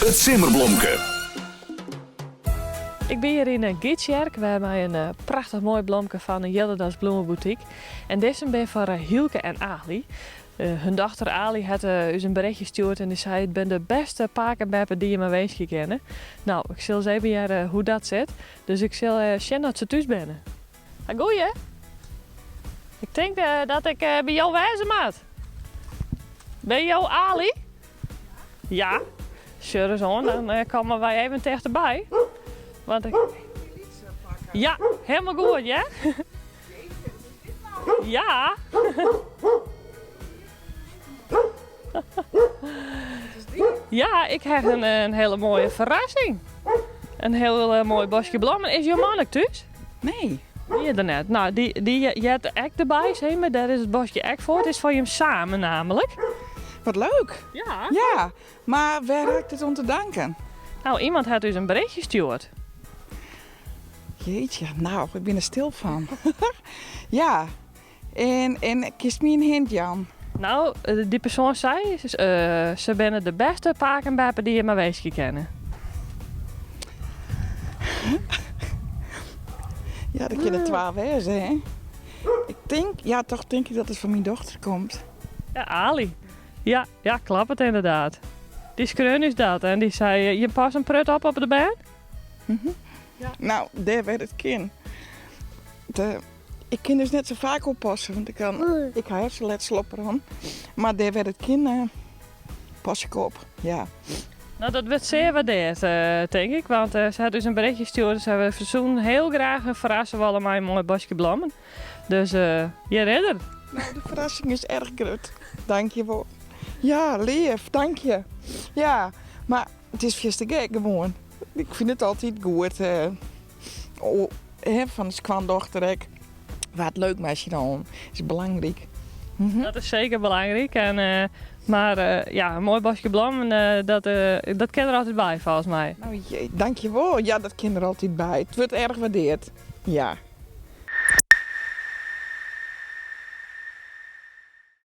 It simmerblomke. Ik bin hjir yn Gytsjerk wer mei in prachtich moai blomke fan de Jilderdas Bloemenboutique. En dizze bin foar Hielke en Ali. Hun dochter Ali hat ús in berichtje stjoerd en dy sei it bin de bêste pake en beppe dy't je mar winskje kinne. No, ik sil ris even hearre hoe dat sit. Dus ik sil sjen oft se thús binne. Goeie! Ik tink dat ik by jo wêze moat. Binne jo Ali? Ja. Sjoch ris oan, dan komme wy even tichterby. Want ik... Ja, helemaal goed, ja? Ja. Ja, ik ha in hiele moaie ferrassing. In hiel eh, moai boskje blommen. Is jo man ek thús? Nee. Dy is der net. Nou, dy, dy heart ek derby, zeg maar. Dêr is it boskje ek foar. It is foar jim samen namelijk. Wat leuk. Ja. Ja, mar wêr ha ik dit oan te danken? Nou, iemand hat ús in berichtje stjoerd. Jeetje, nou, ik bin der stil fan. Ja, en, en kinst my in hint jaan? Nou, dy persoan sei, se binne de bêste pake en beppe dy't je mar winskje kinne. Ja, dat kinne twa wêze, hè? Ik tink, ja, toch tink ik dat it fan myn dochter komt. Ja, Ali. Ja, ja, kloppet ynderdaad. Dy skreaun ús dat en dy sei, je passe in prut op op de bern? Nou, dêr wêr't it kin. De, ik kin dus net sa faak oppasse, want ik, kan, ik ha hersenletsel oprûn. Mar dêr wêr't it kin, eh, pas ik op. Ja. Nou, dat wurdt sear waardearre, eh, tink ik. Want eh, se hat ús in berichtje stjoerd. Se hawwe fersoen hiel graach ferrasse wolle mei in moai boskje blommen. Dus uh, hjir is er. Nou, de ferrassing is erch grut. Dank je wol. Ja, leaf, dank je. Ja, mar it is fierste gek gewoan. Ik fyn it altyd goed. Oh, fan de skoandochter ek. Wa't leuk meitsje dan is belangryk. Mhm. Dat is seker belangryk. En, uh, mar uh, ja, in moai boskje blommen, uh, dat, dat kin der altyd by, folgens my. Nou, jee, dankjewol. Ja, dat kin der altyd by. It wurdt erch waardearre. Ja.